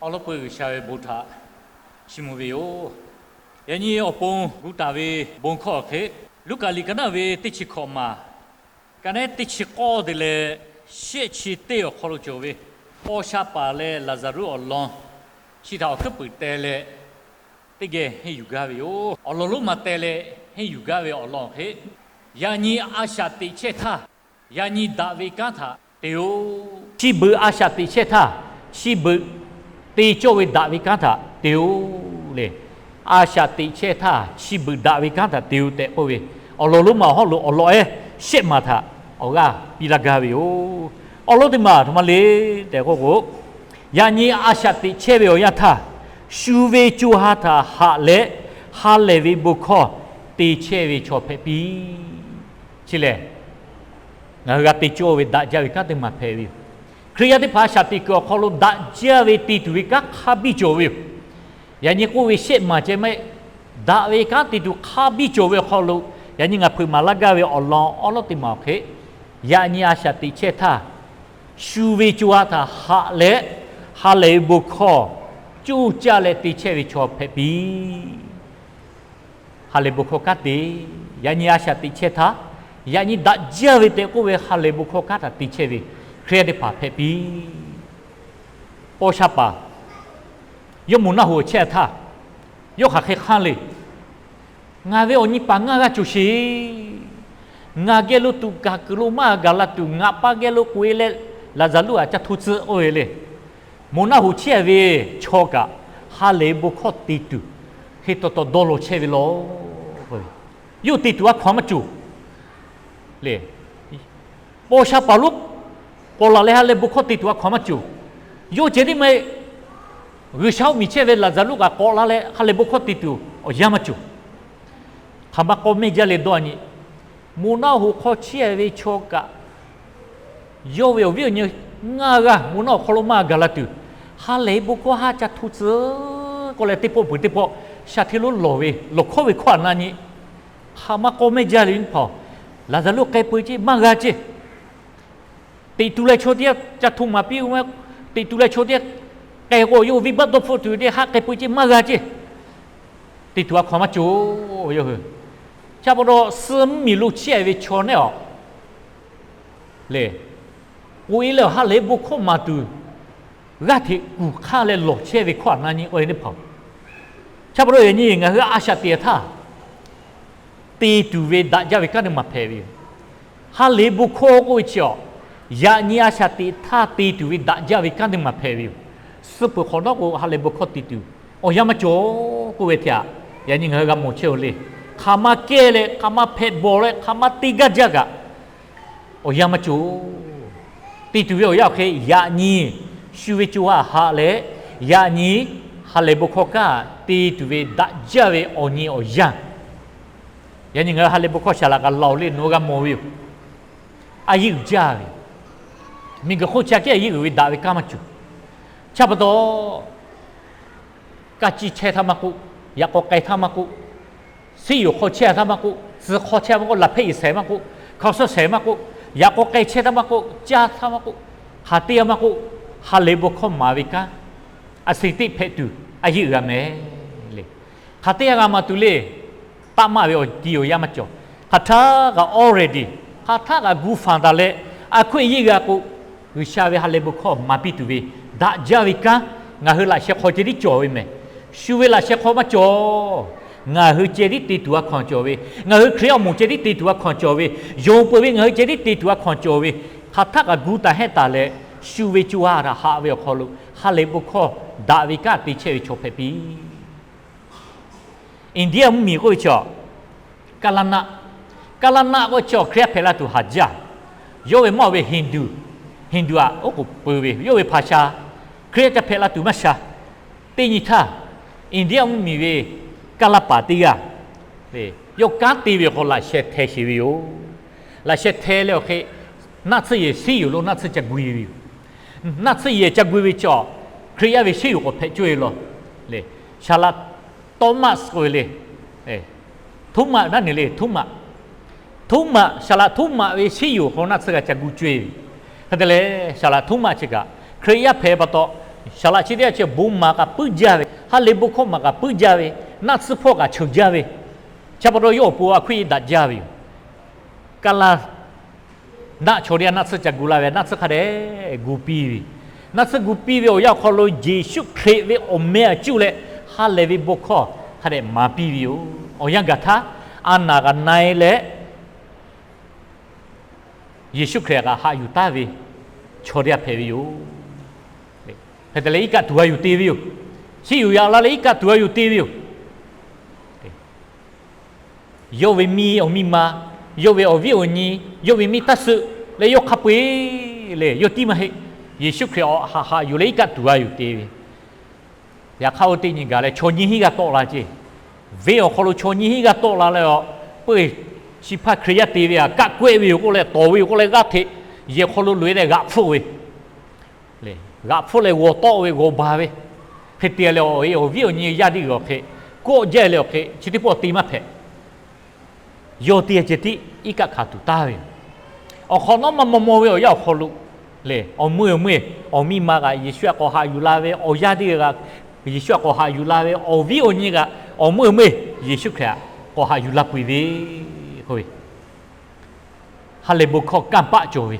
Awˬ lawn peuˬ G'uiˬsha ve bon htaꞈ chiˇ mvuh ve yoˬ. Yaꞈ nyi awˬ pon gu taˍ ve bon hkawˇ awˬ hk'e, Luˉkaꞈ liꞈ ka naˆ ve teˇ chi hkawꞈ maˬ, ka naˆ teˇ chi k'awˇ te leh shehˆ chi teˇ awˬ hk'aw lo cawˬ ve, paw sha paˍ leh Laˍzaˍruˆ awˬ lawn chi htaꞈ awˬ hkuiˉ puiˍ teh leh teˇ geh henˇ yuˬ gaˇ ve yoˬ. Awˬ lawn lonˉ ma teh leh henˇ yuˬ gaˇ ve awˬ lawn awˬ hk'e, yaꞈ nyi a shaꞈ teꞈ chehˇ htaˇ, yaꞈ nyi daꞈ ve kanˉ htaꞈ te-oˬ. Chi beuꞈ a shaꞈ teꞈ chehˇ htaˇ, chi beuꞈ te cawˇ ve daꞈ ve kanˉ htaꞈ te-oˬ le. A shaꞈ teꞈ chehˇ htaˇ chi beuꞈ daꞈ ve kanˉ htaꞈ te-oˬ tehꞈ k'oˆ ve, awˬ lawn lonˉ ma awˬ hawˉ lo awˬ lawn ehˉ shehˆ maˬ htaꞈ awˬ g'aˇ piˇ laˇ gaˇ ve yoˬ. Awˬ lawn teˇ maˬ htaꞈ ma le tehꞈ k'oˆ k'o, yaꞈ nyi a shaꞈ teꞈ chehˇ ve awˬ yanˇ htaˇ, shu ve co ha htaꞈ haꞈ leh ha lehˬ ve bon hkawˇ te chehˇ ve chaw hpehꞈ piˇ. Chi lehˬ, ngaˬ hui g'a te cawˇ ve daꞈ jaˇ ve kanˉ teˇ maˬ hpehꞈ ve yoˬ. Hkriꞈ yaˇ teˇ hpaˍ a shaꞈ teꞈ kuiˬ awˬ hk'aw lo daꞈ jaˇ ve te tuˬ ve kanˉ hk'a biˇ cawˬ ve yoˬ. Yaꞈ nyi k'oˆ ve shehˆ maˬ ceh maˇ heˆ, daꞈ ve kanˉ te tuˬ hk'a biˇ cawˬ ve awˬ hk'aw lo, yaꞈ nyi ngaˬ hpeuꞈ maˍ laˇ gaˇ ve awˬ lawn awˉ lawˉ teˇ maˬ awˬ hk'e, yaꞈ nyi a shaꞈ teꞈ chehˇ htaˇ, shu ve co ha htaꞈ haꞈ leh ha lehˬ ve bon hkawˇ coˇ caˇ leh te chehˇ ve chaw hpehꞈ piˇ. Ha lehˬ bon hkawˇ kanˉ te, yaꞈ nyi a shaꞈ teꞈ chehˇ htaˇ, yaꞈ nyi daꞈ jaˇ ve tehꞈ k'oˆ ve ha lehˬ bon hkawˇ kanˉ htaꞈ te chehˇ ve Hkriꞈ yaˇ teˇ hpaˍ hpehꞈ piˇ. Paw sha paˍ yawˇ moˬ naˆ hoꞈ chehˇ htaˇ, yawˇ hk'aˬ hk'e hk'anˇ le. Ngaˬ ve awˬ nyi paˍ ngaˇ g'aˇ cawˬ sheˍ. Ngaˬ geh lo tuꞈ kaˬ kuiˬ lo maˇ gaˬ la tuˬ, ngaˬ pa geh lo k'oꞈ-e leh Laˍzaˍruˆ htaꞈ ca hto tcuh k'oˆ ve le. Moˬ naˆ hoꞈ chehˇ ve chaw kaꞈ ha lehˬ ve bon hkawˇ te tuˬ hk'e taw taw dawˇ law chehˇ ve lawˬ. Yawˇ te tuˬ a hkaw-anˬ maˇ cawˬ le. Paw sha paˍ lonˉ k'awꞈ laˬ leh ha lehˬ bon hkawˇ te tuˬ a hkaw-anˬ maˇ cawˬ. Yawˇ ceh tiˉ maˇ heˆ, G'uiˬsha oˇ miˬ chehˇ ve Laˍzaˍruˆ kaꞈ k'awꞈ la leh ha lehˬ bon hkawˇ te tuˬ awˬ yanˇ maˇ cawˬ. Hk'aˬ ma k'aw mehˇ jaˇ leh dawˇ nyi, moˬ naˆ hoꞈ hk'aw chehˇ ve chaw kaꞈ, yawˇ ve awˬ viˉ awˬ nyi ngaˇ g'aˇ moˬ naˆ hoꞈ hk'aw lo maˇ gaˬ la tuˬ, ha lehˬ ve bon hkawˇ haˉ ca hto tcuh k'oˆ leh teˇ pawˆ peuˬ teˇ pawˆ sha hteˇ lonˉ lawˬ ve lawˬ hkawˉ ve hkawˇ htaꞈ na nyi. Hk'aˬ ma k'aw mehˇ jaˇ le nyi hpaˍ, Laˍzaˍruˆ k'ai peu ceˇ maˇ g'a ceˇ. Teꞈ tu leh chaw teˇ g'aˇ ca hto maˍ piˇ-oˬ, teꞈ tu leh chaw teˇ g'aˇ k'ai k'o, yawˇ hui venˇbaˆ dawˇ hpfuhˆ tuˬ ve teˇ haˆ k'ai peu ceˇ maˇ g'a ceˇ. Te tuˬ a hkaw-anˬ maˇ cawˬ yawˇ hui. Chi pa taw suh mvuhˇmiˬ lo chehˇ ve chaw neˉ awˬ le, k'oꞈ-e leh awˬ ha lehˬ ve bon hkawˇ maˍ tuˬ g'aˇ hteꞈ kuˬ hk'aˇ leh lawˬ chehˇ ve hkawˇ htaꞈ na nyi k'oˆ ve teˇ hpaˍ. Chi pa taw yaꞈ nyi ngaˬ hui a shaꞈ teꞈ htaˇ, te tuˬ ve daꞈ jaˇ ve kanˉ teˇ maˬ hpehꞈ ve yoˬ. Ha lehˬ ve bon hkawˇ k'oˆ ve chi awˬ, yaꞈ nyi a shaꞈ teꞈ htaˇ te tuˬ ve daꞈ jaˇ ve kanˉ teˇ maˬ hpehꞈ ve yoˬ. Suh peuˬ hk'awꞈ nawˉ k'o ha lehˬ ve bon hkawˇ te tuˬ awˬ yanˇ maˇ cawˬ k'oˆ ve htaꞈ yaꞈ nyi ngaˬ hui g'a mawˬ chehˇ-oˬ le. Hk'aˬ ma kehˇ leh hk'aˬ ma hpehꞈ bawˬ leh hk'aˬ ma te gaˇ jaˇ kaꞈ, awˬ yanˇ maˇ cawˬ. Te tuˬ ve awˬ yanˇ awˬ hk'e yaꞈ nyi shu ve co ha haꞈ leh, yaꞈ nyi ha lehˬ ve bon hkawˇ kanˉ te tuˬ ve daꞈ jaˇ ve awˬ nyi awˬ yanˇ, yaꞈ nyi ngaˬ hui ha lehˬ ve bon hkawˇ shaˍ laꞈ kaꞈ laˬ-oˬ le nawˬ hui g'a mawˬ ve yoˬ. A yeˇ uiˍ jaˇ ve, miˬguiˬ hk'oˆ chi aꞈ kehˉ a yeˇ uiˍ ve daꞈ ve kanˉ maˇ cawˬ. Chi pa taw ka ciˇ chehˇ htaˇ maˇ k'oˆ, yaꞈ k'aw k'ai htaˇ maˇ k'oˆ, siˉ yoˍ hk'aw chehˇ htaˇ maˇ k'oˆ, tcuh hk'aw chehˇ maˇ k'oˆ, laˬ hpehˇ yeˬ shehˍ maˇ k'oˆ, hkaoˍ suhˉ shehˍ maˇ k'oˆ, yaꞈ k'aw k'ai chehˇ htaˇ maˇ k'oˆ, caˇ htaˇ maˇ k'oˆ, hk'aˬ teˇ g'aˇ maˇ k'oˆ, ha lehˬ ve bon hkawˇ maˍ ve kanˉ a shu teˇ hpehꞈ tuˬ a yeˇ uiˍ g'a mehˍ le. Hk'aˬ teˇ g'aˇ g'a maˍ tuˬ le. Taˆ maˇ ve awˬ ti awˬ yanˇ maˇ cawˬ. Hk'aˬ htaˇ kaꞈ already, hk'aˬ htaˇ kaꞈ gu fanˬ taˍ leh a hkuiˆ yeˇ g'a k'o, G'uiˬsha ve ha lehˬ ve bon hkawˇ maˍ piˇ tuˬ ve daꞈ jaˇ ve kanˉ ngaˬ hui laꞈ sheh hk'aw ceh tiˉ cawˬ ve mehˍ. Shu ve laꞈ sheh hk'aw maˇ cawˬ. Ngaˬ hui ceh tiˉ te tuˬ a hkaw-anˬ cawˬ ve, ngaˬ hui Hkriꞈ awˬ moˍ ceh tiˉ te tuˬ a hkaw-anˬ cawˬ ve, yonˍ peuˬ ve ngaˬ hui ceh tiˉ te tuˬ a hkaw-anˬ cawˬ ve, hk'aˬ htaˇ kaꞈ gu taˍ hehˆ taˍ leh, shu ve co ha htaꞈ haꞈ ve awˬ hk'aw lo ha lehˬ ve bon hkawˇ daꞈ ve kanˉ te chehˇ ve chaw hpehꞈ piˇ. India mvuhˇmiˬ k'oˆ ve chaw, Kaˇlaˇ naˆ, Kaˇlaˇ naˆ k'oˆ ve chaw Hkriꞈ yaˇ hpehꞈ la tuˬ haˍ jaˇ. Yawˇ ve mawˇ ve Hindu, Hindu aꞈ oˉ k'oˍ pui ve yawˇ ve hpaˍ sha, Hkriꞈ yaˇ ca hpehꞈ la tuˬ maˇ sha. Teˇ nyi htaˇ, India mvuhˇmiˬ ve Kaˇlaˇ paˍ teˇ g'aˇ, yawˇ kanˉ te ve awˬ hk'aw laꞈ sheh hteh sheˍ ve yoˬ. Laꞈ sheh hteh leh awˬ hk'e, naˆ tsuhˇ yehˬ siˉ yoˬ lo naˆ tsuhˇ ca gu-e ve yoˬ. Naˆ tsuhˇ yehˬ ca gu-e ve chaw, Hkriꞈ yaˇ ve siˉ yoˬ k'awꞈ hpehꞈ cawˇ ve law le. Shaˍ laꞈ Tawˇmaꞈ k'oˆ ve le, Htoˉmaꞈ naˉ ne le, Htoˉmaꞈ, Htoˉmaꞈ, Shaˍ laꞈ Htoˉmaꞈ ve siˉ yoˬ hk'aw naˆ tsuhˇ g'a ca gu cawˇ ve. Hk'e te leh Shaˍ laꞈ Htoˉmaꞈ chi kaꞈ Hkriꞈ yaˇ hpehꞈ pa taw, Saˍ laꞈ chi teˇ g'aˇ chi bon maˍ kaꞈ puiˉ jaˇ ve, ha lehˬ bon hkawˇ maˍ kaꞈ puiˉ jaˇ ve, naˆ tsuhˇ hpawˇ kaꞈ cheuˬ jaˇ ve, chi pa taw yawˇ awˬ pon a hkui daꞈ jaˇ ve yoˬ. Kaˇ laˇ naˆ chaw teˇ g'aˇ naˆ tsuhˇ ca gu la ve, naˆ tsuhˇ hk'a dehꞈ gu piˇ ve, naˆ tsuhˇ gu piˇ ve awˬ yanˇ awˬ hk'aw lo Yeˍsuˆ Hkriꞈ ve awˬ meh a cuˇ leh ha lehˬ ve bon hkawˇ hk'a dehꞈ maˍ piˇ ve yoˬ. Awˬ yanˇ gaˬ htaˇ, a naˍ kaꞈ na e leh Yeˍsuˆ Hkriꞈ kaꞈ haꞈ yuˬ taˍ ve chaw teˇ g'aˇ hpehꞈ ve yoˬ. Hk'e te leh iˉ kaˆ tuˬ g'a yuˬ te ve yoˬ. Chi yuˬ yaꞈ la leh iˉ kaˆ tuˬ g'a yuˬ te ve yoˬ. Yawˇ ve miˇ awˬ miˇ ma, yawˇ ve awˬ viˉ awˬ nyi, yawˇ ve miˇ taˇ suhˆ leh yawˇ hk'a peu-eˬ lehˬ yawˇ tiˉ maˇ heˆ. Yeˍsuˆ Hkriꞈ awˬ haꞈ haꞈ yuˬ leh iˉ kaˆ tuˬ g'a yuˬ te ve. Yaꞈ hk'aˇ oˇ teˇ nyi gaˬ leh chaw nyiˇ hinˉ g'aˇ tawˆ la ceˇ. Venˇ awˬ hk'aw lo chaw nyiˇ hinˉ g'aˇ tawˆ la leh a, peuˇ chi hpaˇ Hkriꞈ yaˇ te ve a kaˆ kawehˆ ve yoˬ k'oˆ leh, tawˍ ve yoˬ k'oˆ leh, g'aˇ hteꞈ yehˬ hk'aw lo loꞈ e leh g'aꞈ hpfuhˆ ve, g'aꞈ hpfuhˆ leh g'aw tawˆ ve g'aw ba ve, hk'e te leh awˬ e awˬ viˉ awˬ nyi yaˇ teˇ g'aˇ awˬ hk'e kawˆ jaˇ leh awˬ hk'e chi teˇ pawˆ te maˇ hpehꞈ. Yawˇ teˇ g'aˇ ceh tiˉ iˉ kaˆ hkanˍ tuˬ taˍ ve yoˬ. Awˬ hk'awꞈ nawˉ maˇ maw maw ve awˬ yanˇ awˬ hk'aw lo lehˬ, awˬ meuˇ awˬ meuˇ awˬ miˇ ma kaꞈ Yeˍsuˆ htaꞈ k'awꞈ haꞈ yuˬ la ve, awˬ yaˇ teˇ g'aˇ kaꞈ Yeˍsuˆ htaꞈ k'awꞈ haꞈ yuˬ la ve, awˬ viˉ awˬ nyi kaꞈ awˬ meuˇ awˬ meuˇ Yeˍsuˆ Hkriꞈ htaꞈ k'awꞈ haꞈ yuˬ la peuˬ ve k'oˆ ve, ha lehˬ bon hkawˇ kanˇ paˆ cawˬ ve,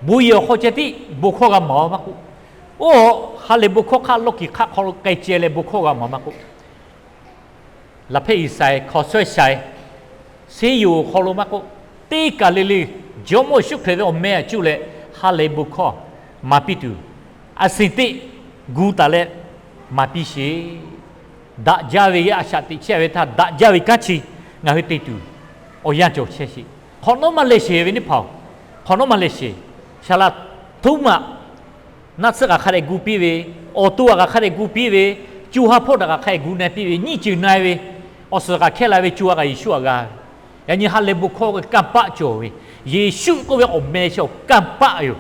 bon yehˬ awˬ hk'aw ceh tiˉ bon hkawˇ g'a maˍ-oˬ maˇ k'oˆ, oˇ ha lehˬ bon hkawˇ hk'aˆ lawˇ kiˬ hk'aˆ hk'aw lo k'ai ceh leh bon hkawˇ g'a maˍ maˇ k'oˆ, laˬ hpehˇ Iˉsaˍreˍlaˆ hk'aw shawehˇ shai, seˉ yoˬ awˬ hk'aw lo maˇ k'oˆ, teˇ kaˬ le le Jawˇmawˇ Yeˍsuˆ Hkriꞈ ve awˬ meh a cuˇ leh ha lehˬ bon hkawˇ maˍ piˇ tuˬ, a siˍ teˆ gu taˍ leh maˍ piˇ sheˍ. Daꞈ jaˇ ve a shaꞈ teꞈ chehˇ ve htaˇ daꞈ jaˇ ve kanˉ chi ngaˬ hui te tuˬ awˬ yanˇ cawˬ chehˇ sheˍ. Hk'awꞈ nawˉ maˇ leh sheˍ ve teˇ hpaˍ-oˬ, hk'awꞈ nawˉ maˇ leh sheˍ. Saˍ laꞈ htoˉ maꞈ naˆ tsuhˇ kaꞈ hk'a dehꞈ gu piˇ ve, awˬ to kaꞈ hk'a dehꞈ gu piˇ ve, co ha hpawˇ htaꞈ kaꞈ hk'a dehꞈ gu na piˇ ve, nyiˇ ceuˬ na-e ve, awˬ suhˍ kaꞈ hkehˇ la ve co ha kaꞈ Yeˍsuˆ htaꞈ g'a ve. Yaꞈ nyi ha lehˬ bon hkawˇ ve kanˇ paˆ cawˬ ve, Yeˍsuˆ k'oˆ ve awˬ meh chi awˬ kanˇ paˆ yoˬ.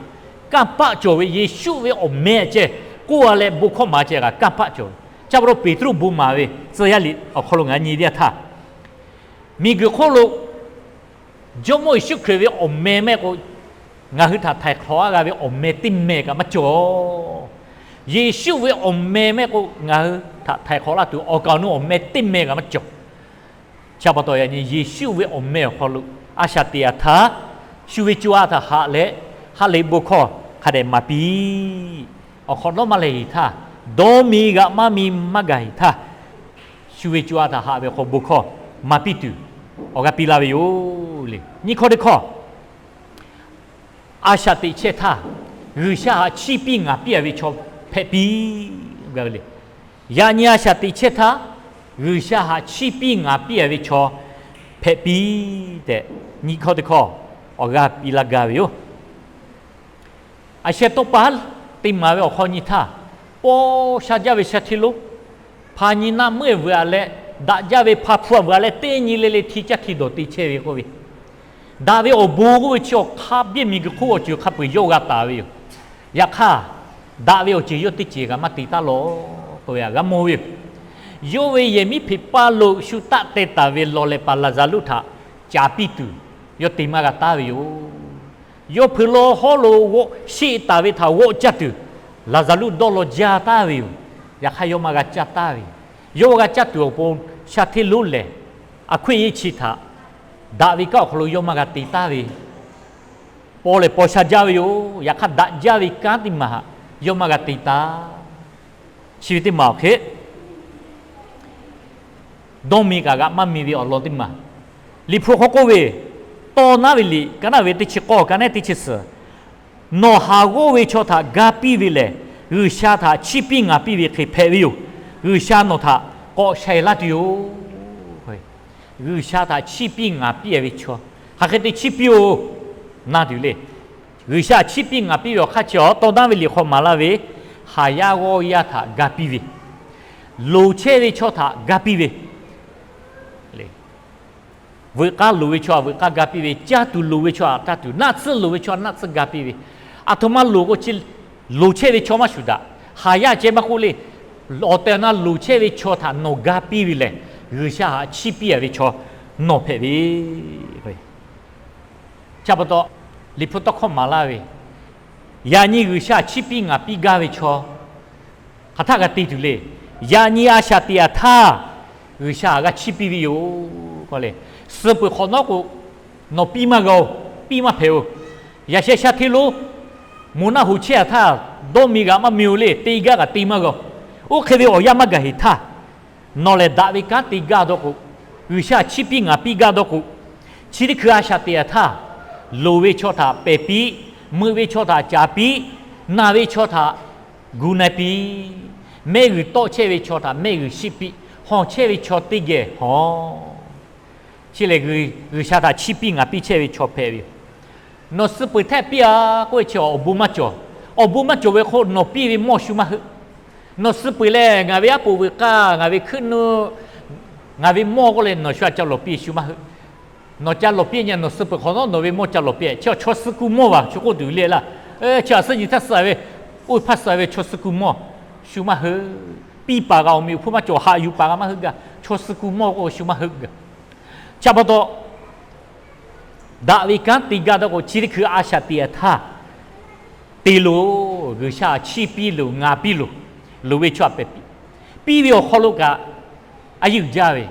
Kanˇ paˆ cawˬ ve Yeˍsuˆ ve awˬ meh ceh k'oˆ a leh bon hkawˇ maˍ ceh kaꞈ kanˇ paˆ cawˬ ve. Chi pa taw Peˍtruˆ bon maˍ ve tcuh yaˇ liꞈ awˬ hk'aw lo ngaˬ nyi teˇ yanˇ htaˇ, miˬguiˬ hk'oˆ lo Jawˇmawˇ Yeˍsuˆ Hkriꞈ ve awˬ meh mehˆ k'o, ngaˬ hui htaꞈ htaiˍ hk'awꞈ a g'a ve awˬ meh teˇ meh kaꞈ maˇ cawˬ. Yeˍsuˆ ve awˬ meh mehˆ k'o, ngaˬ hui htaꞈ htaiˍ hk'awꞈ laˇ tuˬ awˬ kaˍ awˬ nu awˬ meh teˇ meh kaꞈ maˇ cawˬ. Chi pa taw yaꞈ nyi Yeˍsuˆ ve awˬ meh awˬ hk'aw lo a shaꞈ teꞈ a htaˇ, shu ve co ha htaꞈ haꞈ leh ha lehˬ bon hkawˇ hk'a dehꞈ maˍ piˇ. Awˬ hk'awꞈ nawˉ maˇ leh heˍ htaˇ, dawˇ mi g'aꞈ maˇ mi maˇ gaˬ heˍ htaˇ, shu ve co ha htaꞈ haꞈ ve awˬ hk'aw bon hkawˇ maˍ piˇ tuˬ awˬ g'aˇ piˇ laˇ ve yoˬ le. Nyiˇ hkawˇ teˇ hkawˇ, a shaꞈ teꞈ chehˇ htaˇ G'uiˬsha htaꞈ chiˇ piˇ ngaˍ piˇ a ve chaw hpehꞈ piˇ. Yaꞈ nyi a shaꞈ teꞈ chehˇ htaˇ G'uiˬsha htaꞈ chiˇ piˇ ngaˍ piˇ a ve chaw hpehꞈ piˇ tehꞈ nyiˇ hkawˇ teˇ hkawˇ awˬ g'aˇ piˇ laˇ gaˇ ve yoˬ. A sheh tawˇ pa te maˍ ve awˬ hk'aw nyi htaˇ, paw sha jaˇ ve sha hteˇ lonˉ, hpa nyi naˆ meuˇ vuiˬ a leh, daꞈ jaˇ ve hpa hpu a vuiˬ a leh teˇ nyi le le hti caˇ hti dawˬ te chehˇ ve k'oˆ ve, daꞈ ve awˬ bon k'oˆ ve chi awˬ hk'a biˇ miˬguiˬ hk'oˆ awˬ ceuˬ hk'a peu-eˬ yawˇ g'a taˍ ve yoˬ. Yaꞈ hk'aˇ, daꞈ ve awˬ ceuˬ yawˇ teˇ ceuˬ kaꞈ maˇ te taˉ lawˬ k'oˆ ve g'a mawˬ ve yoˬ. Yawˇ ve yehˬ miˉ hpeꞈ paˇ lo shu taˆ teh taˍ ve lawˬ lehˬ paˍ Laˍzaˍruˆ htaꞈ caˍ piˇ tuˬ yawˇ te maˇ g'a taˉ ve yoˬ. Yawˇ hpeuꞈ lawˬ hawˉ lo g'awˆ sheˆ taˍ ve htaꞈ g'awˆ caˇ tuˬ, Laˍzaˍruˆ dawˇ law jaˇ taˍ ve yoˬ. Yaꞈ hk'aˇ yawˇ maˇ g'a caˇ taˍ ve. Yawˇ g'a caˇ tuˬ awˬ pon sha hteˇ lonˉ lehˬ, a hkoˆ yeˇ chi htaꞈ daꞈ ve kanˉ awˬ hk'aw lo yawˇ maˇ g'a te taˍ ve. Paw lehˬ paw sha jaˇ ve yoˬ. Yaꞈ hk'aˇ daꞈ jaˇ ve kanˉ teˇ maˬ htaꞈ yawˇ maˇ g'a te taˍ. Chi ve teˇ maˬ awˬ hk'e dawˇ mi kaꞈ g'aꞈ maˇ mi ve awˬ lawn teˇ maˬ. Liꞈ hpu hk'aw k'oˆ ve, Tawˇ naˉ ve liꞈ ka naˉ ve teˇ chi k'awˇ ka naˉ teˇ chi suhˍ, nawˬ haˍ g'awˇ ve chaw htaꞈ ga piˇ ve lehˬ, G'uiˬsha htaꞈ chiˇ piˇ ngaˍ piˇ ve hk'e hpehꞈ ve yoˬ. G'uiˬsha nawˬ htaꞈ k'awꞈ sha-e laˇ tuˬ yoˬ. G'uiˬsha htaꞈ chiˇ piˇ ngaˍ piˇ ve chaw, hk'aˬ hk'e te chiˇ piˇ-oˬ na tuˬ le. G'uiˬsha chiˇ piˇ ngaˍ piˇ ve awˬ hk'aˇ chi awˬ Tawˇ naˉ ve liꞈ hk'aw maˍ laˇ ve, haˍ yaˇ g'awˇ yaˇ htaꞈ ga piˇ ve, loˍ chehˇ ve chaw htaꞈ ga piˇ ve, veuꞈ k'aˇ loˍ ve chaw htaꞈ veuꞈ k'aˇ ga piˇ ve, caˇ tuˬ loˍ ve chaw htaꞈ caˇ tuˬ, naˆ tsuhˇ loˍ ve chaw htaꞈ naˆ tsuhˇ ga piˇ ve, aˬ htoꞈ ma loˍ k'o chi loˍ chehˇ ve chaw maˇ shuˍ daꞈ. Haˍ yaˇ ceh maˇ k'oˆ le, awˬ tehˬ awˬ na loˍ chehˇ ve chaw htaꞈ nawˬ ga piˇ ve lehˬ, G'uiˬsha htaꞈ chiˇ piˇ a ve chaw nawˬ hpehꞈ ve. Chi pa taw, Liꞈ hpu tawˇ hkawˇ maˍ laˇ ve, Yaꞈ nyi G'uiˬsha chiˇ piˇ ngaˍ piˇ gaˇ ve chaw hk'aˬ htaˆ g'a te tuˬ le. Yaꞈ nyi a shaꞈ teꞈ yaꞈ htaˇ, G'uiˬsha g'a chiˇ piˇ ve yoˬ k'oˆ le. Suh peuˬ hk'awꞈ nawˉ k'o, nawˬ piˇ maˇ g'a-oˬ, piˇ maˇ hpehꞈ-oˬ. Yaꞈ sheh sha hteˇ lonˉ moˍ naˆ hoꞈ chehˇ a htaˇ, dawˇ mi g'aꞈ maˇ mi-o le, te gaˇ kaꞈ te maˇ g'a-oˬ. Oˇ hk'e ve awˬ yanˇ maˇ gaˬ heˍ htaˇ, nawˬ lehˬ daꞈ ve kanˉ te gaˇ dawˇ k'o, G'uiˬsha chiˇ piˇ ngaˍ piˇ gaˇ dawˇ k'o, chi teˇ hkui a shaꞈ teꞈ a htaˇ, loˍ ve chaw htaꞈ pehˬ piˇ, meuꞈ ve chaw htaꞈ caˍ piˇ, naˬ ve chaw htaꞈ gu na piˇ, mehˆ g'uiˬ tawˆ chehˇ ve chaw htaꞈ mehˆ g'uiˬ shiˆ piˇ, hawˬ chehˇ ve chaw teˇ geh hawˬ. Chi lehˬ, G'uiˬsha htaꞈ chiˇ piˇ ngaˍ piˇ chehˇ ve chaw hpehꞈ ve yoˬ. Nawˬ suh peuˬ htaˇ piˇ a k'oˆ ve chi awˬ bon maˇ cawˬ. Awˬ bon maˇ cawˬ ve hk'oˆ nawˬ piˇ ve mawˇ shu maˇ heuˆ. Nawˬ suh peuˬ lehˬ, ngaˬ ve aˉ poꞈ veuꞈ k'aˇ, ngaˬ ve hkuiˉ nuˆ, ngaˬ ve mawˇ k'oˆ leh nawˬ shu a ca lawˬ piˇ shu maˇ heuˆ. Nawˬ ca lawˬ piˇ nyi, nawˬ suh peuˬ hk'awꞈ nawˉ nawˬ ve mawˇ ca lawˬ piˇ. Chi chaw suh kuˬ mawˇ vaˬ shu k'oˆ tuˬ le laˇ. Chi a suhˉ nyi htaˇ suh ve, oˇ hpaˇ suh ve chaw suh kuˬ mawˇ shu maˇ heuˆ. Piˇ paˍ g'a awˬ miˬ awˬ hpfuhˇ maˇ cawˬ, haꞈ yuˬ paˍ g'a maˇ heuˆ gaˇ. Chaw suh kuˬ mawˇ k'o shu maˇ heuˆ gaˇ. Chi pa taw, daꞈ ve kanˉ te gaˇ dawˇ k'o, chi teˇ hkui a shaꞈ teꞈ a htaˇ, te loˬ, G'uiˬsha chiˇ piˇ loˬ, ngaˍ piˇ loˬ, loˍ ve chaw htaꞈ pehˬ piˇ. Piˇ ve awˬ hk'aw lo kaꞈ, a yeˇ uiˍ jaˇ ve,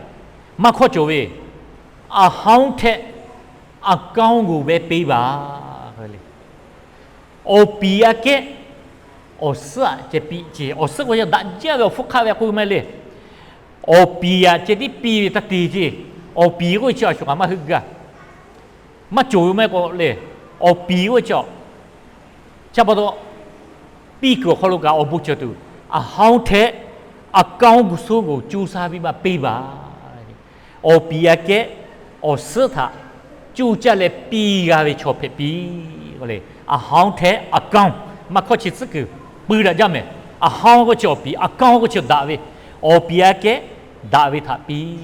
maˇ hkawˇ cawˬ ve, a haˉ htehꞈ a kanˉ g'oˬ ve peˇ baˬ le. Awˬ piˍ aꞈ kehˉ awˬ suhˉ aꞈ ceh piˇ ce. Awˬ suhˉ k'o yaˇ daꞈ jaˇ ve awˬ hpfuhˇ hk'aˆ ve k'oˆ ve maˇ heˆ le. Awˬ piˍ aꞈ ceh tiˉ piˇ ve taˇ te ce. Awˬ piˍ k'oˆ ve chi a shuˍ kaꞈ maˇ heuˆ gaˇ. Maˇ cawˬ ve maˇ heˆ k'o le. Awˬ piˍ k'oˆ ve chi, chi pa taw, piˇ kuiˬ awˬ hk'aw lo kaꞈ awˬ bon cawˬ tuˬ, a haˉ htehꞈ a kanˉ g'uˬ suhˉ g'oˬ cuˇ saˇ piˇ baˬ peˇ baˬ. Awˬ piˍ aꞈ kehˉ awˬ suhˉ htaꞈ cuˇ caˇ leh piˇ g'a ve chaw hpehꞈ piˇ. A haˉ htehꞈ a kanˉ, maˇ hkawˇ chi tcuhˉ kuiˬ pui daꞈ jaˇ mehˍ. A haˉ k'oˆ chi awˬ piˍ, a kanˉ k'oˆ chi daꞈ ve. Awˬ piˍ aꞈ kehˉ daꞈ ve htaꞈ piˇ.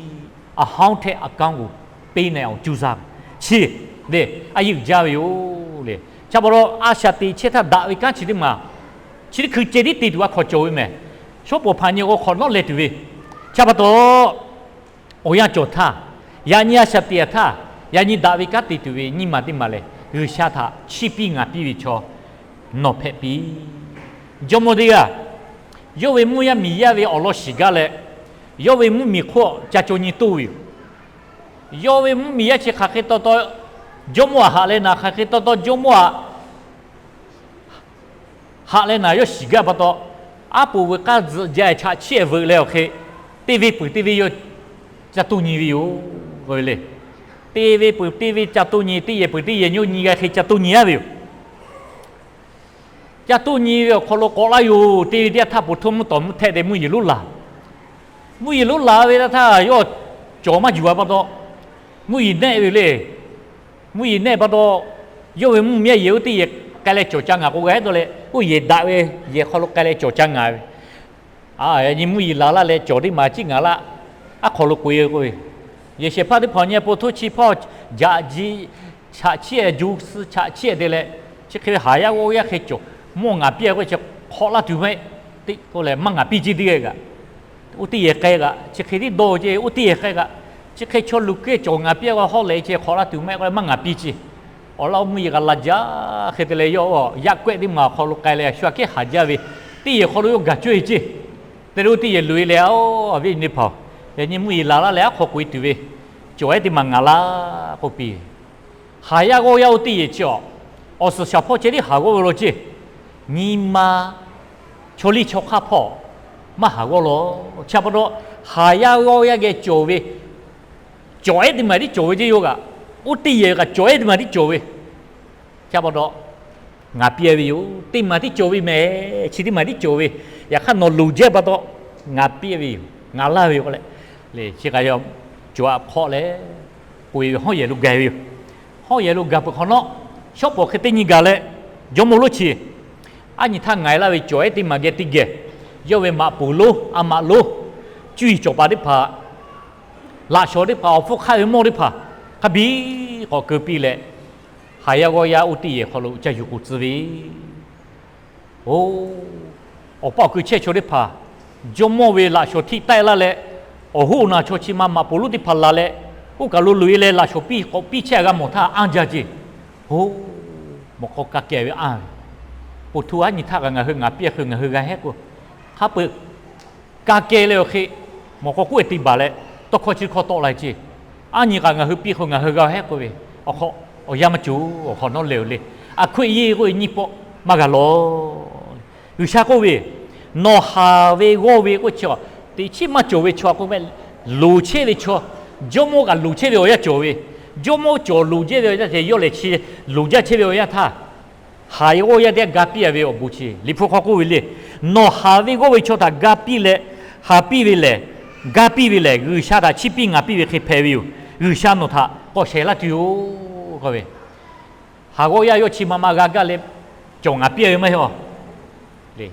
A haˉ htehꞈ a kanˉ g'oˬ peˇ na awˬ cuˇ saˇ ve chi le. A yeˇ uiˍ jaˇ ve yoˬ le. Chi pa taw, a shaꞈ teꞈ chehˇ htaˇ daꞈ ve kanˉ chi teˇ maˬ, chi teˇ hkui ceh tiˉ te tuˬ a hk'awꞈ cawˬ ve mehˍ. Shawˉ pawˍ hpaˍ nyi k'o hk'awꞈ nawˉ leh tuˬ ve. Chi pa taw, awˬ yanˇ cawˬ htaˇ, yaꞈ nyi a shaꞈ teꞈ a htaˇ, yaꞈ nyi daꞈ ve kanˉ te tuˬ ve nyiˇ maˬ teˇ maˬ lehˬ, G'uiˬsha htaꞈ chiˇ piˇ ngaˍ piˇ ve chaw nawˬ hpehꞈ piˇ. Jawˇmawˇ teˇ g'aˇ, yawˇ ve mvuhˇ yaˇ miˬ yaˇ ve awˬ lawn shiˍ gaˇ leh, yawˇ ve mvuhˇ miˬ hk'oˆ ca caw nyi toˇ ve yoˬ. Yawˇ ve mvuhˇ miˬ yaˇ chi hk'aˬ hk'e taw taw, jawˇmawˇ aꞈ haꞈ leh naˍ, hk'aˬ hk'e taw taw jawˇmawˇ aꞈ haꞈ leh naˍ yawˇ shiˍ gaˇ pa taw, aˉ poꞈ veuꞈ k'aˇ tzuhꞈ jaˇ chaꞈ chiˇ veuꞈ leh awˬ hk'e, teˇ ve peuˬ teˇ ve yawˇ ca toˇ nyi ve yoˬ. K'oˆ ve le. Teˇ ve peuˬ teˇ ve ca toˇ nyi, teˇ yehˬ peuˬ teˇ yehˬ yawˇ nyi g'a hk'e ca toˇ nyi aˉ ve yoˬ. Ca toˇ nyi ve awˬ hk'aw lo k'awꞈ laˇ yoˬ. Teˇ ve teˇ yanˇ htaˇ poˬ htoˇ mvuhˇ tawˍ mvuhˇ htehˆ te mvuhˇ yeˬ lonˉ laˬ. Mvuhˇ yeˬ lonˉ laˬ ve teˇ htaˇ yawˇ cawˬ maˇ yuˬ a pa taw, mvuhˇ yeˬ nehˆ ve le. Mvuhˇ yeˬ nehˆ pa taw, yawˇ ve mvuhˇ miˬ yaˇ yehˬ oˇ teˇ yehˬ k'ai leh cawˬ ca ngaˬ k'o g'a hehˉ dawˇ leh, oˇ yehˬ daꞈ ve yehˬ hk'aw lo k'ai leh cawˬ ca ngaˬ ve. Yaꞈ nyi mvuhˇ yeˬ laˬ laˇ leh cawˬ teˇ maˬ ciˉ ngaˬ laˇ, aˉ hk'aw lo k'oꞈ e k'oˆ ve, yehˬ shehˍ hpaˇ teˇ hpaˍ nyi a po htoˇ chi hpawˇ jaꞈ ji chaꞈ chiˇ juˇ suh chaꞈ chiˇ te leh, chi hk'e ve haˍ yaˇ g'awˇ yaˇ hk'e cawˬ, mawˇ ngaˬ piˇ k'oˆ chi hk'awꞈ laˇ tuˬ maˇ heˆ. Teˇ k'oˆ lehˬ maˇ ngaˬ piˇ ce teˇ g'aˇ kaꞈ, oˇ teˇ yehˬ k'ai kaꞈ, chi hk'e tiˉ dawˇ ce, oˇ teˇ yehˬ k'ai kaꞈ, chi hk'e chaw luˬ kehˉ cawˬ ngaˬ piˇ k'o hawˉ lehˬ ce hk'awꞈ laˇ tuˬ maˇ heˆ k'oˆ leh maˇ ngaˬ piˇ ce. Awˬ lawn mvuhˇ yeˬ g'a la jaˇ hk'e te leh yawˇ yaꞈ k'awehˆ teˇ maˬ awˬ hk'aw lo k'ai leh shu aꞈ kehˉ haˍ jaˇ ve, teˇ yehˬ hk'aw lo yawˇ gaˬ cawˇ e ce. Te leh oˇ teˇ yehˬ loꞈ e leh, Awˬ viˉ nyi teˇ hpaˍ-oˬ, yaꞈ nyi mvuhˇ yeˬ laˬ laˇ leh aˉ hk'aw k'oꞈ e tuˬ ve cawˬ ehˉ teˇ maˬ ngaˬ laˇ k'oˆ piˇ. Haˍ yaˇ g'awˇ yaˇ oˇ teˇ yehˬ chi a, awˬ suhˍ shaˍ hpawˇ ceh tiˉ haˍ g'awˇ ve law ce. Nyi ma chaw liˇ chaw hk'aˇ hpawˇ maˇ haˍ g'awˇ law. Chi pa taw, haˍ yaˇ g'awˇ yaˇ geh cawˬ ve, cawˬ ehˉ teˇ maˬ tiˉ cawˬ ve ce yawˇ kaꞈ, oˇ teˇ yehˬ kaꞈ cawˬ ehˉ teˇ maˬ tiˉ cawˬ ve. Chi pa taw, ngaˬ piˇ ve yoˬ. Teˇ maˬ tiˉ cawˬ ve mehˍ, chi teˇ maˬ tiˉ cawˬ ve. Yaꞈ hk'aˇ nawˬ loˍ jaˇ pa taw, ngaˬ piˇ ve yoˬ, ngaˬ laˇ ve yoˬ k'oˆ leh, chi k'a cawˬ aꞈ hk'awꞈ leh, k'oꞈ e ve hawˉ yehˬ lo gaˬ ve yoˬ. Hawˉ yehˬ lo gaˬ peuˬ hk'awꞈ nawˉ, shawˉ pawˍ hk'e teˇ nyi gaˬ leh, jawˇmawˇ lonˉ chi aˉ nyi htaˇ ngaˬ e laˇ ve cawˬ ehˉ teˇ maˬ geh teˇ geh, yawˇ ve maꞈ poˍ lonˉ, a maꞈ lonˉ, cuˇ yiˍ cawˬ paˍ teˇ hpaˍ, laꞈ shawnˍ teˇ hpaˍ, awˬ hpfuhˇ hk'aˆ ve mawˇ teˇ hpaˍ, hk'a biˇ k'awꞈ keu piˇ leh, haˍ yaˇ g'awˇ yaˇ oˇ teˇ yehˬ hk'aw lo ca yuˬ k'oˍ tcuh ve. Oˇ, awˬ paˇ awˬ kui chehˇ chaw teˇ hpaˍ, jawˇmawˇ ve laꞈ shawnˍ htiˆ taˆ e laˇ leh, awˬ hoˉ awˬ naˬ chaw chi ma maꞈ poˍ lonˉ teˇ hpaˍ laˬ leh, oˇ kaˬ lo loꞈ e leh laꞈ shawnˍ piˇ k'awꞈ piˇ chehˇ a g'a mawˬ htaˇ anˇ jaˇ ce. Oˇ, mawꞈ k'aw ka keh ve anˇ ve, poˬ htu aˉ nyi htaˇ kaꞈ ngaˬ hui ngaˍ piˇ a hk'e ngaˬ hui g'a hehˉ k'o, hk'a peuˬ ka keh leh awˬ hk'e mawˬ k'aw k'oˆ e te baˬ leh tawˇ hkawˇ chi hkawˇ tawˆ la e ceˇ. Aˉ nyi kaꞈ ngaˬ hui piˇ hk'e ngaˬ hui g'a hehˉ k'oˆ ve, awˬ hk'aw awˬ yanˇ maˇ cawˬ. Awˬ hk'awꞈ nawˉ leh oˬ le, a hkui ye k'oˆ ve nyiˇ pawˆ maˇ g'a lawˬ. G'uiˬsha k'oˆ ve, nawˬ haˍ ve g'awˇ ve k'oˆ chi, teꞈ chiˉ maˇ cawˬ ve chaw k'oˆ meh, loˍ chehˇ ve chaw, jawˇmawˇ kaꞈ loˍ chehˇ ve awˬ yanˇ cawˬ ve, jawˇmawˇ cawˬ loˍ jehˇ ve awˬ yanˇ ceh yawˇ lehˬ chi loˍ jaˇ chehˇ ve awˬ yanˇ htaˇ, haˍ ve g'awˇ yaˇ teˇ g'aˇ ga piˇ a ve awˬ bon chi Liꞈ hpu hk'aw k'oˆ ve le. Nawˬ haˍ ve g'awˇ ve chaw htaꞈ ga piˇ leh, haˍ piˇ ve lehˬ, ga piˇ ve lehˬ, G'uiˬsha htaꞈ chiˇ piˇ ngaˍ piˇ ve hk'e hpehꞈ ve yoˬ. G'uiˬsha nawˬ htaꞈ k'awꞈ shehˍ laˇ tuˬ yoˬ k'oˆ ve. Haˍ g'awˇ yaˇ yawˇ chi ma ma g'a gaˇ leh cawˬ ngaˍ piˇ a ve maˇ heˆ a.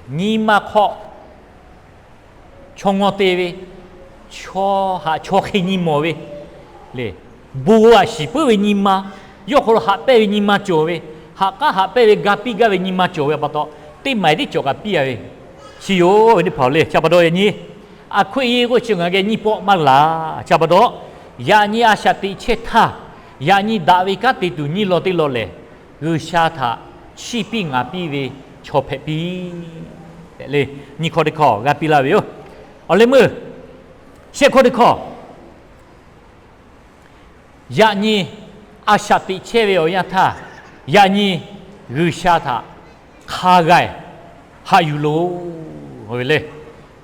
Nyi ma hk'aw chaw ngaw te ve, chaw haꞈ chaw hk'e nyi mawˬ ve, le, bon aꞈ shiˍ puiˉ ve nyi ma, yawˇ hk'aw lo haꞈ pehnˇ ve nyi ma cawˬ ve, haꞈ k'aˉ haꞈ pehnˇ ve ga piˇ gaˇ ve nyi ma cawˬ ve pa taw, teˇ maˬ tiˉ cawˬ kaꞈ piˇ a ve, chi yoˬ ve teˇ hpaˍ le. Chi pa taw yaꞈ nyi a hkui ye k'oˆ chi ngaˬ geh nyiˇ pawˆ maˇ laˬ. Chi pa taw, yaꞈ nyi a shaꞈ teꞈ chehˇ htaˇ, yaꞈ nyi daꞈ ve kanˉ te tuˬ nyiˇ law teˇ law lehˬ, G'uiˬsha htaꞈ chiˇ piˇ ngaˍ piˇ ve chaw hpehꞈ piˇ tehꞈ le, nyiˇ hkawˇ teˇ hkawˇ g'a piˇ laˇ ve yoˬ. Awˬ leh meuˇ shehˆ hkawˇ teˇ hkawˇ, yaꞈ nyi a shaꞈ teꞈ chehˇ ve awˬ yanˇ htaˇ, yaꞈ nyi G'uiˬsha htaꞈ hk'a g'a haꞈ yuˬ loˬ ve le.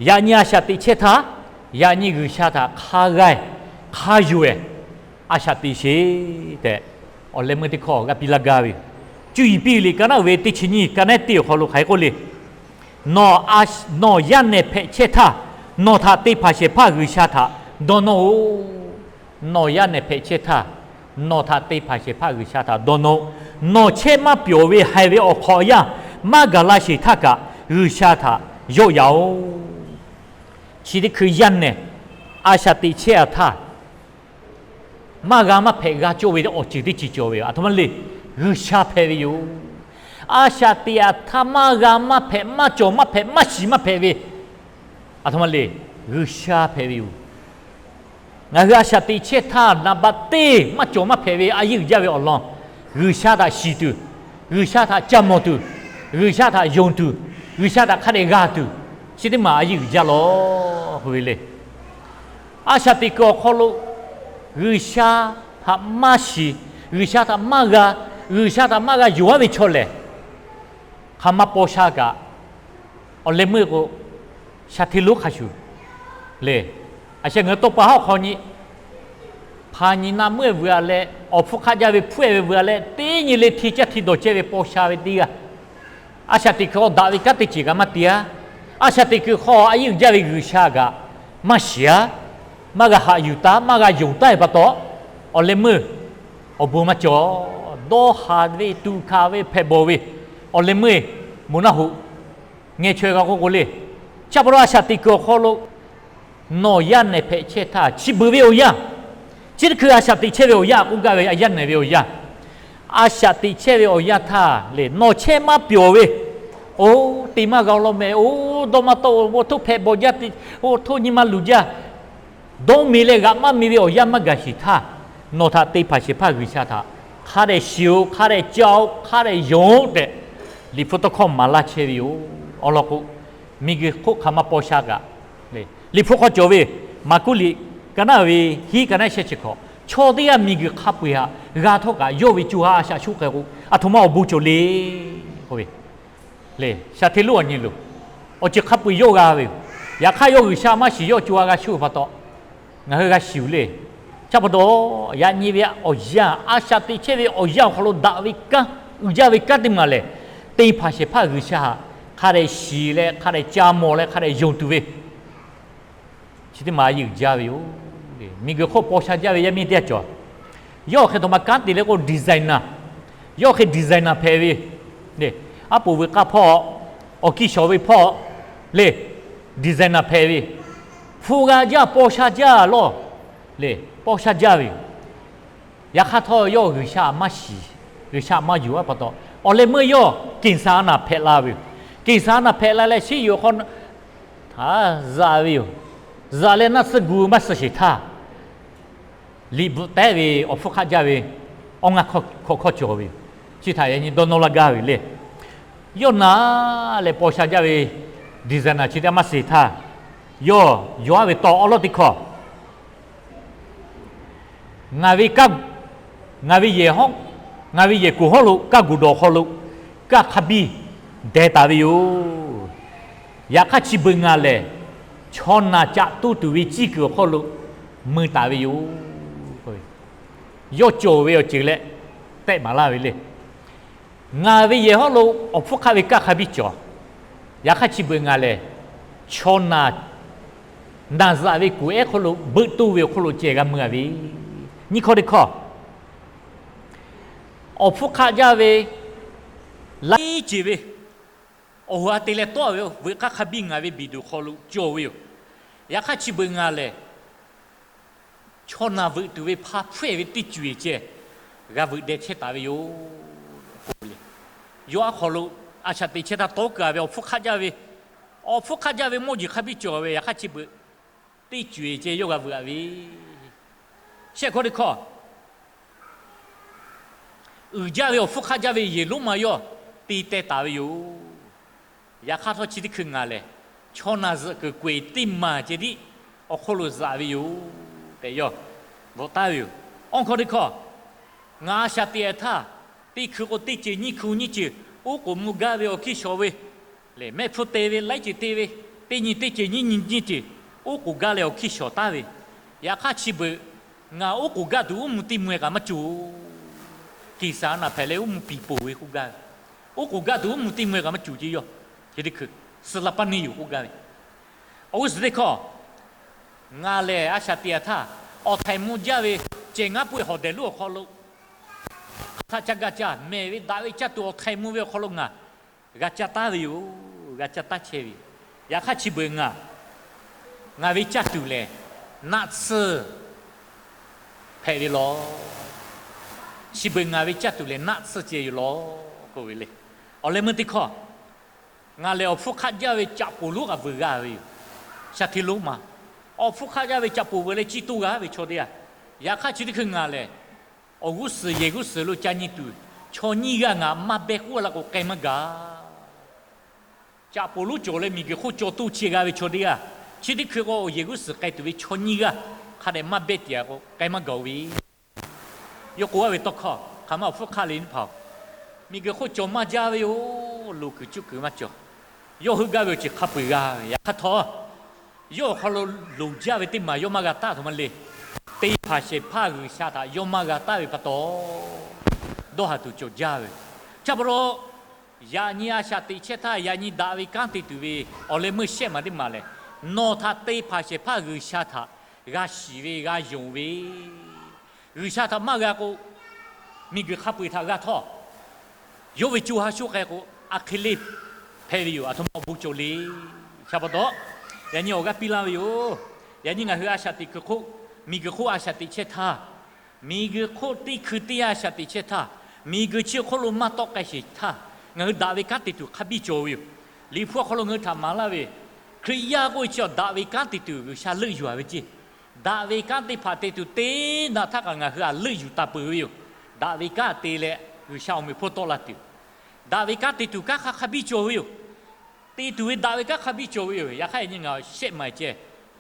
Yaꞈ nyi a shaꞈ teꞈ chehˇ htaˇ, yaꞈ nyi G'uiˬsha htaꞈ hk'a g'a hk'a yuˬ-ehˍ a shaꞈ teꞈ sheˍ tehꞈ, awˬ leh meuˇ teˇ hkawˇ g'a piˇ laˇ gaˇ ve yoˬ. Cuˇ yiˍ piˇ ve liꞈ ka naˉ uiˍ ve teˇ chi nyiˇ ka naˉ teˇ awˬ hk'aw lo hk'aˬ hk'e k'oˆ le. Nawˬ yaˇ nehˬ hpehꞈ chehˇ htaˇ, nawˬ htaꞈ te hpanˍ shehˍ hpaˇ G'uiˬsha htaꞈ dawˇ nawˇ-oˬ. Nawˬ yaˇ nehˬ hpehꞈ chehˇ htaˇ, nawˬ htaꞈ te hpanˍ shehˍ hpaˇ G'uiˬsha htaꞈ dawˇ nawˇ-oˬ. Nawˬ chehˇ maˇ pyawˬ ve haiˬ ve awˬ hk'awꞈ yaˇ maˇ gaˬ la sheˍ htaˇ kaꞈ, G'uiˬsha htaꞈ yawˆ yan-oˬ. Chi teˇ hkui yaˇ nehˬ a shaꞈ teꞈ chehˇ a htaˇ, maˇ g'a maˇ hpehꞈ g'a cawˇ ve awˬ ceuˬ teˇ ceuˬ cawˬ ve yoˬ. Aˬ htoꞈ ma le, G'uiˬsha hpehꞈ ve yoˬ. A shaꞈ teꞈ a htaˇ maˇ g'a maˇ hpehꞈ, maˇ cawˬ maˇ hpehꞈ, maˇ shiˍ maˇ hpehꞈ ve, aˬ htoꞈ ma le, G'uiˬsha hpehꞈ ve yoˬ. Ngaˬ hui a shaꞈ teꞈ chehˇ htaˇ naˍ baꞈ teˇ maˇ cawˬ maˇ hpehꞈ ve a yeˇ uiˍ jaˇ ve awˬ lawn, G'uiˬsha htaꞈ shiˍ tuˬ, G'uiˬsha htaꞈ ca mawˬ tuˬ, G'uiˬsha htaꞈ yonˍ tuˬ, G'uiˬsha htaꞈ hk'a dehꞈ g'a tuˬ, chi teˇ maˬ a yeˇ uiˍ jaˇ lawˬ k'oˆ ve le. A shaꞈ teꞈ kuiˬ awˬ hk'aw lo G'uiˬsha htaꞈ maˇ shiˍ, G'uiˬsha htaꞈ maˇ g'a, G'uiˬsha htaꞈ maˇ g'a yonˍ-aˉ ve chaw lehˬ, hk'aˬ ma paw sha kaꞈ, awˬ leh meuˇ k'o, sha hteˇ lonˉ hk'a shuˍ le. A shaꞈ ngaˬ hui tawˇ pa hawˉ hk'aw nyi hpaˍ nyi na meuˇ vuiˬ-a leh, awˬ hpfuhˇ hk'aˆ jaˇ ve hpfuhˇ-e ve vuiˬ-a leh, teˇ nyi le hti caˇ hti dawˬ ceh ve paw sha ve teˇ g'aˇ, a shaꞈ teꞈ kuiˬ hk'aw daꞈ ve kanˉ teˇ ceuˬ kaꞈ maˇ te-a. A shaꞈ teꞈ kuiˬ hk'aw a yeˇ uiˍ jaˇ ve G'uiˬsha kaꞈ maˇ shiˍ-a, maˇ g'a haꞈ yuˬ taˉ, maˇ g'a yonˍ taˉ ve pa taw, awˬ leh meuˇ awˬ bon maˇ cawˬ. Dawˇ haˍ ve, tuꞈ hkanˍ ve, hpehꞈ bawˬ ve, awˬ leh meuˇ moˬ naˆ hoꞈ ngeh chaweh g'a k'oˆ k'o le. Chi pa taw a shaꞈ teꞈ kuiˬ awˬ hk'aw lo nawˬ yaˇ nehˬ hpehꞈ chehˇ htaˇ, chi beuꞈ ve awˬ yanˇ, chi teˇ hkui a shaꞈ teꞈ chehˇ ve awˬ yanˇ k'oˆ gaˇ ve, a yaˇ nehˬ ve awˬ yanˇ, a shaꞈ teꞈ chehˇ ve awˬ yanˇ htaˇ le, nawˬ chehˇ maˇ pyawˬ ve, oˇ te maˇ g'a law meh, oˇ dawˇ maˇ tawˆ, oˇ htoˇ hpehꞈ bawˬ jaˇ, oˇ htoˇ nyi ma luˬ jaˇ, dawˇ me leh g'aꞈ maˇ me ve awˬ yanˇ maˇ gaˬ sheˍ htaˇ, nawˬ htaꞈ te hpanˍ shehˍ hpaˇ G'uiˬsha htaꞈ hk'a dehꞈ shiˍ-oˬ, hk'a dehꞈ ca-oˬ, hk'a dehꞈ yonˍ-oˬ tehꞈ, Liꞈ hpu tawˇ hkawˇ maˍ laˇ chehˇ ve yoˬ. Awˬ lawn k'o, miˬguiˬ hk'oˆ hk'aˬ ma paw sha kaꞈ, Liꞈ hpu hk'aw cawˬ ve, Maˍkuˆ liꞈ ka naˉ ve hiˉ ka naˉ shehˆ chi hkawꞈ, chaw teˇ g'aˇ miˬguiˬ hk'a peu-eˬ htaꞈ g'a htawˇ kaꞈ yawˇ ve co ha a shaꞈ shuˆ k'ai k'o, aˬ htoꞈ ma awˬ bon cawˬ le k'oˆ ve le. Sha hteˇ lonˉ awˬ nyi loˬ, awˬ ceuˬ hk'a peu-eˬ yawˇ g'a ve yoˬ. Yaꞈ hk'aˇ yawˇ G'uiˬsha maˇ shiˍ, yawˇ co ha g'a shuˆ ve pa taw, ngaˬ hui g'a shiˍ-oˬ le. Chi pa taw, yaꞈ nyi ve awˬ yanˇ, a shaꞈ teꞈ chehˇ ve awˬ yanˇ awˬ hk'aw lo daꞈ ve kanˉ, uiˍ jaˇ ve kanˉ teˇ maˬ lehˬ, te hpanˍ shehˍ hpaˇ G'uiˬsha htaꞈ hk'a dehꞈ shiˍ leh hk'a dehꞈ ca mawˬ leh hk'a dehꞈ yonˍ tuˬ ve chi teˇ maˬ a yeˇ uiˍ jaˇ ve yoˬ. Miˬguiˬ hk'oˆ paw sha jaˇ ve yaˇ miˇ teˇ g'aˇ cawˬ. Yawˇ hk'e htoꞈ ma kanˉ te le k'o, designer, yawˇ hk'e designer hpehꞈ ve, aˉ poꞈ veuꞈ k'aˇ hpawˇ, awˬ kiˇ shawˍ ve hpawˇ le, designer hpehꞈ ve, hpu g'a jaˇ, paw sha jaˇ lawˇ le, paw sha jaˇ ve yoˬ. Yaꞈ hk'aˇ htawˇ yawˇ G'uiˬsha maˇ shiˍ, G'uiˬsha maˇ yonˍ-a pa taw, awˬ leh meuˇ yawˇ ကင်ဆာ naˬ hpehꞈ la ve yoˬ. ကင်ဆာ naˬ hpehꞈ la leh, shiˉ yuˬ hk'aw htaꞈ zaꞈ ve yoˬ. Zaꞈ leh naˆ tsuhˇ gu maˇ suh sheˍ htaˇ, liꞈ bvuhꞈ tehˉ ve awˬ hpfuhˇ hk'aˆ jaˇ ve awˇ ngaˇ hkawˇ hkawˇ cawˬ ve yoˬ. Chi htaꞈ yaꞈ nyi dawˇ nawˇ laˇ gaˇ ve le. Yoˇnaˆ leh paw sha jaˇ ve designer chi teˇ maˇ sheˍ htaˇ, yawˇ yawˇ aˉ ve tawˇ awˉ lawˉ teˇ hkawˇ, ngaˬ ve, ngaˬ ve yehˬ hawˉ, ngaˬ ve yehˬ kuˬ hawˉ lo kaˇ guˬ dawˬ hk'aw lo kaˇ hk'a biˇ deh taˍ ve yoˬ. Yaꞈ hk'aˇ chi beuꞈ ngaˬ lehˬ, chaw naˬ caꞈ toˇ tuˬ ve ciˇ kuiˬ awˬ hk'aw lo mui taˍ ve yoˬ. Yawˇ cawˬ ve awˬ ceuˬ leh tehˆ maˍ laˇ ve le. Ngaˬ ve yehˬ hawˉ lo awˬ hpfuhˇ hk'aˆ ve kaˇ hk'a biˇ cawˬ. Yaꞈ hk'aˇ chi beuꞈ ngaˬ lehˬ, chaw naˬ, naˬ zaꞈ ve kuˬ ehˉ hk'aw lo beuꞈ toˇ ve awˬ hk'aw lo ceh g'a mui a ve, nyiˇ hkawˇ teˇ hkawˇ, awˬ hpfuhˇ hk'aˆ jaˇ ve laiˉ ceuˬ ve awˬ ha te leh tawˆ ve veuꞈ k'aˇ hk'a biˇ ngaˬ ve biˬ duˬ hk'aw lo cawˬ ve yoˬ. Yaꞈ hk'aˇ chi beuꞈ ngaˬ lehˬ, chaw naˬ veuꞈ tuˬ ve hpa hpfuhˇ ve teˇ ceuˬ ceh g'a veuꞈ deh chehˇ taˍ ve yoˬ. Yawˇ aˉ hk'aw lo a shaꞈ teꞈ chehˇ htaˇ tawˉ keu a ve awˬ hpfuhˇ hk'aˆ jaˇ ve, awˬ hpfuhˇ hk'aˆ jaˇ ve mawˇ jeˬ hk'a biˇ cawˬ ve, yaꞈ hk'aˇ chi beuꞈ teˇ ceuˬ ceh yawˇ g'a veuꞈ a ve, shehˆ hkawˇ teˇ hkawˇ, uiˍ jaˇ ve awˬ hpfuhˇ hk'aˆ jaˇ ve yehˬ lonˉ ma yawˇ te teh taˍ ve yoˬ. Yaꞈ hk'aˇ htawˇ chi teˇ hkui ngaˬ lehˬ, chaw naˬ zuhꞈ kuiˬ k'oꞈ-e teˇ maˬ ceh tiˉ awˬ hk'aw lo zuhꞈ ve yoˬ tehꞈ yawˇ bvuhꞈ taˉ ve yoˬ. Awˇ hkawˇ teˇ hkawˇ, ngaˬ a shaꞈ teꞈ htaˇ, teˇ hkui k'o teˇ ceuˬ nyiˇ hkui nyiˇ ceuˬ uˉ k'oˍ mvuh gaˇ ve awˬ hkiˇ shawˍ ve, lehˬ mehˆ hpfuhˇ te ve laiˉ ceuˬ te ve, teˇ nyi teˇ ceuˬ nyiˇ nyi nyiˇ ceuˬ uˉ k'oˍ gaˇ leh awˬ hkiˇ shawˍ taˉ ve, yaꞈ hk'aˇ chi beuꞈ ngaˬ uˉ k'oˍ gaˇ tuˬ uˉ mvuh teˇ mvuh-e kaꞈ maˇ cawˬ. Keˍsaˍnaˍ hpehꞈ leh uˉ mvuh piˍ poˬ ve k'oˆ gaˇ ve, uˉ k'oˍ gaˇ tuˬ uˉ mvuh teˇ mvuh-e kaꞈ maˇ cawˬ ceh yawˇ chi teˇ hkui suh la paˇ neˇ yoˬ k'oˆ gaˇ ve. Awˬ g'uˇ suhˍ teˇ hkawˇ, ngaˬ lehˬ a shaꞈ teꞈ htaˇ, awˬ htaiˍ mvuh jaˇ ve cehˬ ngaˉ pui hawˍ dehˬ lonˉ awˬ hk'aw lo hk'aˬ htaˆ caˇ gaˇ caˇ mehˍ ve daꞈ ve caˇ tuˬ awˬ htaiˍ mvuh ve awˬ hk'aw lo ngaˬ g'a caˇ taˉ ve yoˬ. G'a caˇ taˉ chehˇ ve yoˬ. Yaꞈ hk'aˇ chi beuꞈ ngaˬ, ngaˬ ve caˇ tuˬ lehˬ naˆ tsuhˇ hpehꞈ ve lawˬ. Chi beuꞈ ngaˬ ve caˇ tuˬ lehˬ naˆ tsuhˇ ceh yoˬ lawˬ k'oˆ ve le. Awˬ leh meuˇ teˇ hkawˇ, ngaˬ lehˬ awˬ hpfuhˇ hk'aˆ jaˇ ve caꞈ poˬ lonˉ kaꞈ veuꞈ g'a ve yoˬ. Shaˍ hteˇ lonˉ ma, awˬ hpfuhˇ hk'aˆ jaˇ ve caꞈ poˬ veuꞈ leh ciˇ toˇ g'a ve chaw teˇ g'aˇ. Yaꞈ hk'aˇ chi teˇ hkui ngaˬ lehˬ, awˬ g'uˇ suhˍ yehˬ g'uˇ suhˍ lo ca nyi tuˬ chaw nyiˇ g'aˇ ngaˬ maˇ behˇ k'oˆ laˇ k'o k'ai maˇ gaˬ. Caꞈ poˬ lonˉ cawˬ leh miˬ guiˬ hk'oˆ caw toˇ chi g'a ve chaw teˇ g'aˇ, chi teˇ hkui k'o awˬ yehˬ g'uˇ suhˍ k'ai tuˬ ve chaw nyiˇ g'aˇ hk'a dehꞈ maˇ behˇ tiꞈ k'o k'ai maˇ gaˬ-o ve. Yawˇ k'oˆ a ve tawˇ hkawˇ hk'aˬ ma awˬ hpfuhˇ hk'aˆ le nyiˇ hpaˍ-oˬ, miˬ guiˬ hk'oˆ cawˬ maˇ jaˇ ve yoˬ. Loˍ kuiˬ cuˇ kuiˬ maˇ cawˬ. Yawˇ heuˆ gaˇ ve awˬ ceuˬ hk'a peu-eˬ g'a ve yaꞈ hk'aˇ htawˇ, yawˇ awˬ hk'aw lo loˍ jaˇ ve teˇ maˬ yawˇ maˇ g'a taˉ htoꞈ ma le. Te hpanˍ shehˍ hpaˇ G'uiˬsha htaꞈ yawˇ maˇ g'a taˉ ve pa taw, dawˇ haˍ tuˬ cawˬ jaˇ ve. Chi pa taw, yaꞈ nyi a shaꞈ teꞈ chehˇ htaˇ yaꞈ nyi daꞈ ve kanˉ te tuˬ ve awˬ leh meuˇ shehˆ maˬ teˇ maˬ lehˬ, nawˬ htaꞈ te hpanˍ shehˍ hpaˇ G'uiˬsha htaꞈ g'a shiˍ ve g'a yonˍ ve, G'uiˬsha htaꞈ maˇ g'a k'o, miˬ guiˬ hk'a peu-eˬ htaꞈ g'a htawˇ, yawˇ ve co ha sho k'ai k'o, a hk'e le hpehꞈ ve yoˬ. Aˬ htoꞈ ma awˬ bon cawˬ le. Chi pa taw, yaꞈ nyi awˬ g'aˇ piˇ laˇ ve yoˬ. Yaꞈ nyi ngaˬ hui a shaꞈ teꞈ kuiˬ hk'oˆ, miˬ guiˬ hk'oˆ a shaꞈ teꞈ chehˇ htaˇ, miˬ guiˬ hk'oˆ teˇ hkui teˇ yanˇ a shaꞈ teꞈ chehˇ htaˇ, miˬ guiˬ chi hk'oˆ lo maˇ tawˆ k'ai sheˍ htaˇ, ngaˬ hui daꞈ ve kanˉ te tuˬ hk'a biˇ cawˬ ve yoˬ. Liꞈ hpu awˬ hk'aw lo ngaˬ hui htaꞈ maˍ laˇ ve, Hkriꞈ yaˇ k'oˆ ve chi daꞈ ve kanˉ te tuˬ G'uiˬsha leuˆ yuˬ-a ve ceˇ. Daꞈ ve kanˉ teˇ hpaˍ te tuˬ teˇ naꞈ htaˇ kaꞈ ngaˬ hui htaꞈ leuˆ yuˬ taˍ peuˬ ve yoˬ. Daꞈ ve kanˉ te leh G'uiˬsha awˬ meꞈ hpawˇ tawˆ la tuˬ, daꞈ ve kanˉ te tuˬ kanˉ hk'a hk'a biˇ cawˬ ve yoˬ. Te tuˬ ve daꞈ ve kanˉ hk'a biˇ cawˬ ve yoˬ. Yaꞈ hk'aˇ yaꞈ nyi ngaˬ shehˆ maˬ ceh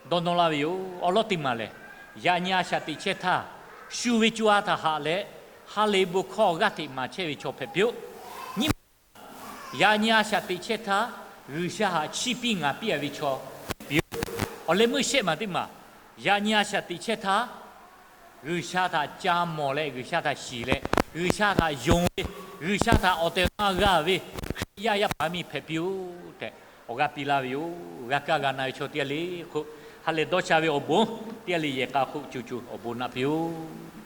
dawˇ nawˇ laˇ ve yoˬ. Awˬ lawn teˇ maˬ lehˬ, yaꞈ nyi a shaꞈ teꞈ chehˇ htaˇ, shu ve co ha htaꞈ haꞈ leh, ha lehˬ bon hkawˇ g'aˇ hteꞈ maˍ chehˇ ve chaw hpehꞈ piˇ-oˆ. Nyiˇ maˬ, yaꞈ nyi a shaꞈ teꞈ chehˇ htaˇ, G'uiˬsha htaꞈ chiˇ piˇ ngaˍ piˇ-a ve chaw piˇ-oˆ. Awˬ leh meuˇ shehˆ maˬ teˇ maˬ, yaꞈ nyi a shaꞈ teꞈ chehˇ htaˇ, G'uiˬsha htaꞈ ca mawˬ leh G'uiˬsha htaꞈ shiˍ leh G'uiˬsha htaꞈ yonˍ ve, G'uiˬsha htaꞈ awˬ tehˬ awˬ na g'a ve Hkriꞈ yaˇ yaˇ paˍ miˇ hpehꞈ piˇ-oˆ tehꞈ awˬ g'aˇ piˇ laˇ ve yoˬ. G'a kaˇ g'a na ve chaw teˇ g'aˇ le k'o, ha lehˬ dawˇ sha ve awˬ bon teˇ g'aˇ le yehˬ k'a hk'oˆ co co awˬ bon naˆ piˇ-oˆ.